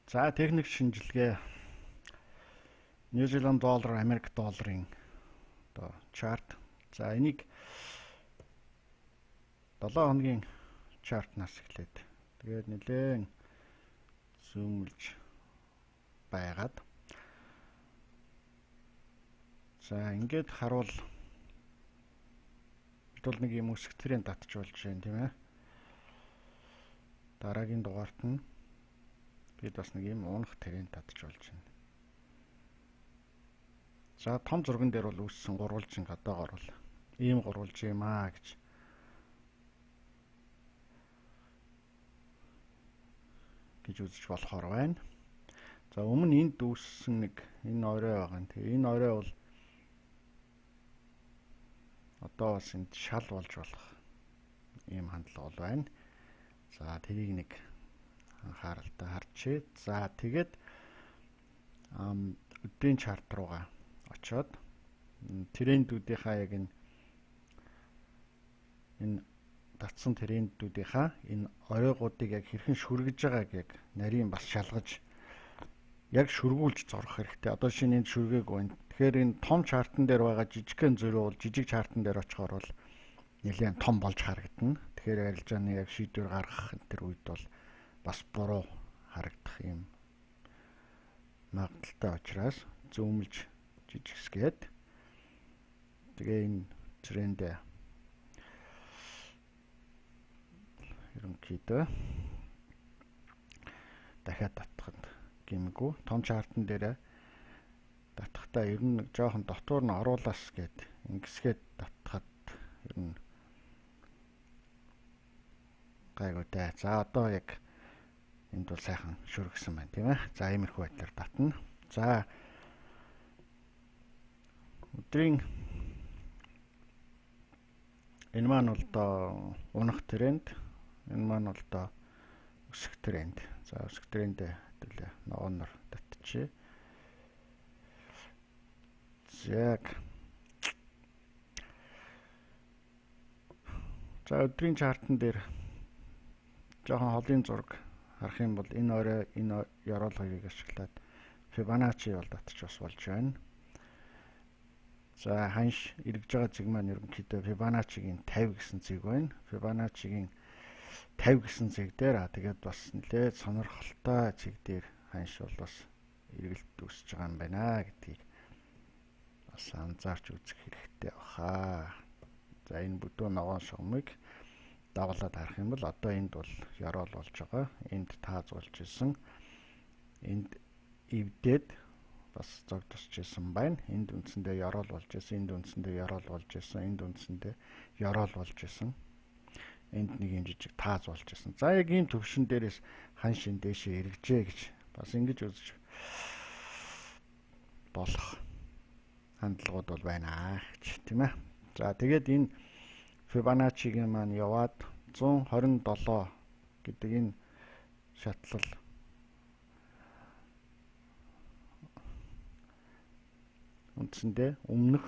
За, техник шинжилгээ New Zealand доллар, Америк долларын одоо chart. За, энийг 7 хоногийн chart-наас эхлээд тэгээд нэлээн zoom лж байгаад, за, ингээд харуул бид бол нэг юм өсөх тренд татж болж байна, тийм ээ. Дараагийн дугаарт нь бид бас нэг юм унах тренд татж болж байна. За, том зурган дээр бол үүссэн гурвалжин гадаагаар бол ийм гурвалжин юм аа гэж үзэж болохоор байна. За, өмнө энд үүссэн нэг энэ орой байгаа юм. Тэгээ энэ орой бол одоо бас энд шал болж болох ийм хандлага бол байна. За, тэрийг нэг анхааралтай харчээ. За, тэгээд өдрийн chart руугаа очиод трендүүдийнхаа яг энэ татсан трендүүдийнхаа энэ оройгуудыг яг хэрхэн шүргэж байгааг яг нарийн бас шалгаж яг шүргүүлж зурах хэрэгтэй. Одоо шинэ энд шүргээг байна. Тэгэхээр энэ том chart-н дээр байгаа жижигхэн зөрүү бол жижиг chart-н дээр очихоор бол нэлээд том болж харагдана. Тэгэхээр арилжааны яг шийдвэр гаргах энэ төр үед бол бас буруу харагдах юм магадлалтай учраас зүүмлж жижигсгээд тэгээ энэ тренд ерөнхийдөө дахиад татхад гэмгүй том chart-н дээр татхтаа ер нь жоохон дотуур нь оруулаас гээд ингэсгээд татхад ер нь гайгүй дээ. За, одоо яг энд бол сайхан шүргсэн байна, тийм ээ. За, иймэрхүү байдлаар татна. За, өдрийн энэ маань бол одоо унах тренд, энэ маань бол одоо өсөх тренд. За, өсөх трендээ хэдүүлээ ногооноор татчихъя. За, өдрийн chart-н дээр жоохон холын зураг харах юм бол энэ орой энэ ёроол хоёрыг ашиглаад Fibonacci бол татчих бас болж байна. За, ханш эргэж байгаа зэг маань ерөнхийдөө Fibonacci-гийн 50 гэсэн зэг байна. Fibonacci-гийн 50 гэсэн зэг дээр тэгээд бас нэлээд сонирхолтой зэг дээр ханш бол бас эргэлт үүсэж байгаа юм байна гэдгийг бас анзаарч үзэх хэрэгтэй баха. За, энэ бүдүүн ногоон шугамыг дагуулад харах юм бол одоо энд бол ёроол болж байгаа. Энд тааз болж исэн. Энд эвдээд бас зогдосч исэн байна. Энд үндсэндээ ёроол болж исэн, энд үндсэндээ ёроол болж исэн, энд үндсэндээ ёроол болж исэн. Энд нэг юм жижиг тааз болж исэн. За, яг ийм төвшин дээрээс ханш ин дээшээ эргэжээ гэж бас ингэж үзэж болох хандлагууд бол байна гэж, тийм ээ. За, тэгээд энэ Fibonacci-гийн маань яваад 127 гэдэг энэ шатлал үндсэндээ өмнөх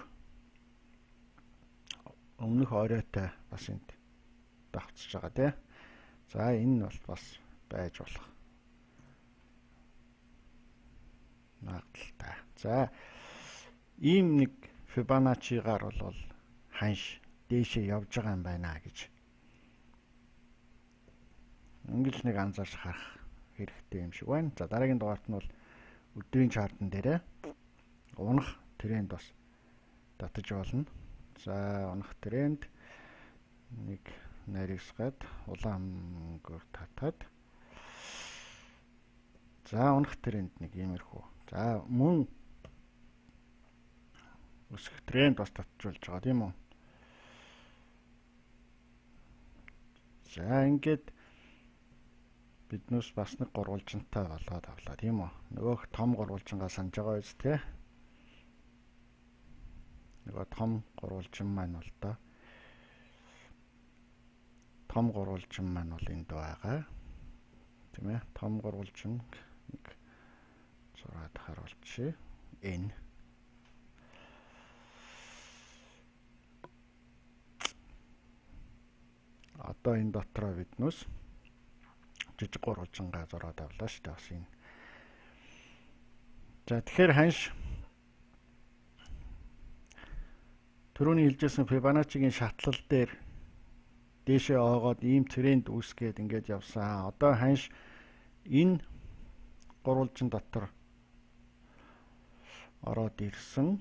оройтой бас энд давхцаж байгаа, тий. За, энэ бол бас байж болох магадлалтай. За, ийм нэг Fibonacci-гаар бол ханш дээшээ явж байгаа юм байна гэж ингэж нэг анзаарч харах хэрэгтэй юм шиг байна. За, дараагийн дугаарт нь бол өдрийн chart-н дээрээ унах тренд бас татаж болно. За, унах тренд нэг нарийсгаад улаан өнгөөр татаад, за, унах тренд нэг иймэрхүү. За, мөн өсөх тренд бас татжуулж байгаа, тийм үү? За, ингээд биднээс бас нэг гурвалжинтай болоод авлаа, тийм үү? Нөгөөх том гурвалжингаа санаж байгаа биз, те? Нөгөө том гурвалжин маань бол доо том гурвалжин маань бол энд байгаа, тийм ээ? Том гурвалжин нэг зураад харуулчихъя. Энэ одоо энэ дотроо биднээс жижиг гурвалжингаа зураад авлаа шүү дээ. Бас энэ За тэгэхээр ханш түрүүний хэлжсэн Fibonacci-гийн шатлал дээр дээшээ оогоод ийм тренд үүсгээд ингээд явсан. Одоо ханш энэ гурвалжин дотор ороод ирсэн.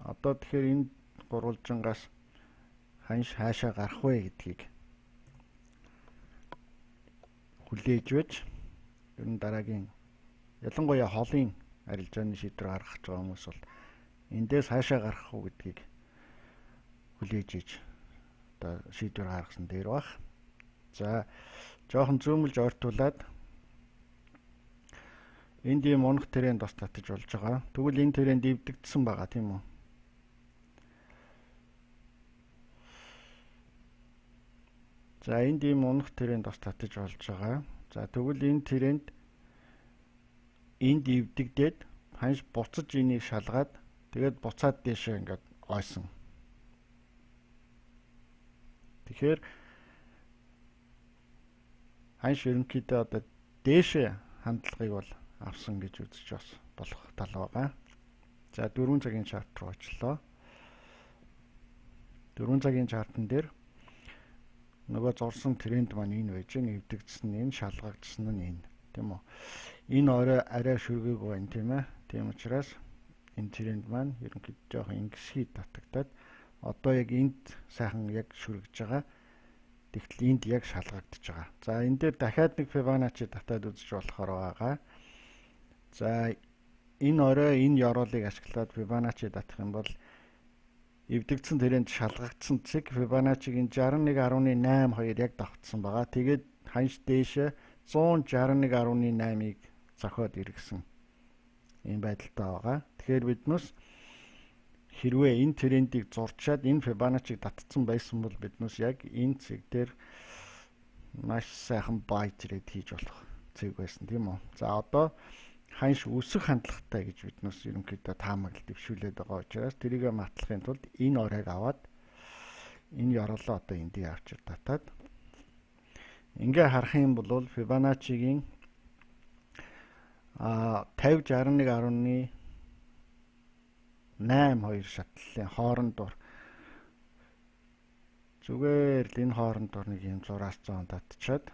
Одоо тэгэхээр энэ гурвалжингаас ханш хаашаа гарах вэ гэдгийг хүлээж байж ер нь дараагийн ялангуяа холын арилжааны шийдвэр гаргах гэж байгаа хүмүүс бол эндээс хаашаа гарах уу гэдгийг хүлээж иж одоо шийдвэр гаргасан дээр баг. За жоохон зүүмэлж ойртуулад энд ийм унах тренд бас татаж болж байгаа. Тэгвэл энэ тренд эвдэгдсэн байгаа тийм үү? За энд ийм унах тренд бас татаж болж байгаа. За тэгвэл энэ тренд энд эвдэгдээд ханш буцаж энийг шалгаад тэгээд буцаад дээшээ ингээд ойсон. Тэгэхээр ханш ерөнхийдөө одоо дээшээ хандлагыг бол авсан гэж үзэж бас болох тал байгаа. За 4 цагийн чарт руу очлоо. 4 цагийн чартан дээр нөгөө зурсан тренд маань энэ байж гэн, эвдэгдсэн нь энэ, шалгагдсан нь энэ, тийм үү? Энэ орой арай шүргээгүй байна, тийм ээ. Тийм учраас энэ тренд маань ерөнхийдөө жоохон ингэсхий татагдаад одоо яг энд сайхан яг шүргэж байгаа. Тэгтэл энд яг шалгагдж байгаа. За энэ дээр дахиад нэг Fibonacci татаад үзэж болохоор байгаа. За энэ орой энэ ёроолыг ашиглаад Fibonacci татах юм бол эвдэгдсэн тренд шалгагдсан цэг Fibonacci-гийн 61.82 яг давтсан байгаа. Тэгээд ханш дээшээ 161.8-ыг зохиод иргэсэн ийм байдалтай байгаа. Тэгэхээр биднээс хэрвээ энэ трендийг зурчаад энэ Fibonacci-г татцсан байсан бол биднээс яг энэ цэг дээр маш сайхан buy trade хийж болох цэг байсан, тийм үү? За одоо ханш өсөх хандлагатай гэж биднээс ерөнхийдөө таамаглал дэвшүүлээд байгаа учраас тэрийг матлахын тулд энэ оройг аваад энэ ёроолоо одоо эндээ авчир татаад ингээ харах юм бол Fibonacci-гийн 50 61.82 шатлалын хооронд дур зүгээр л энэ хооронд дур нэг юм зураас зоон татчаад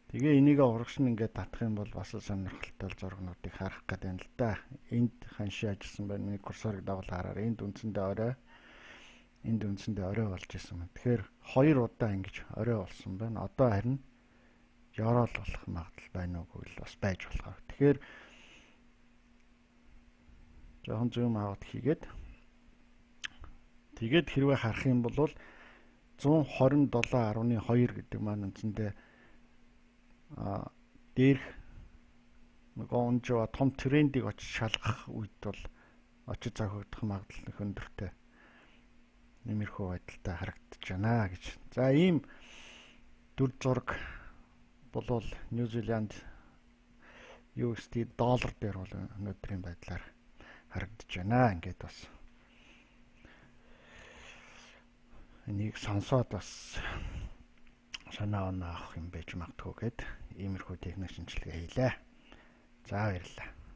тэгээ энийг урагш нь ингээд татах юм бол бас сонирхолтой зургнуудыг харах гэдэг юм л да. Энд ханши ажилласан байна. Миний курсорыг дагуул хараар энд үндсэндээ орой, энд үндсэндээ орой болж исэн байна. Тэгэхээр хоёр удаа ингэж орой болсон байна. Одоо харин ёроол болох магадлал байна уугүй л бас байж болохоор. Тэгэхээр жоохон зүүм аваад хийгээд тэгээд хэрвээ харах юм бол 127.2 гэдэг маань үндсэндээ дээрх нөгөө унжаа том трендийг очиж шалгах үед бол очиж зохигдох магадлал нөх өндөртэй нэмэрхүү байдалтай харагдаж байна гэж. За ийм дүр зураг болвол New Zealand USD доллар дээр бол өнөөдрийн байдлаар харагдаж байна. Ингээд бас энийг сонсоод бас санаа оноо авах юм байж магадгүй гэд иймэрхүү техник шинжилгээ хийлээ. За баярлалаа.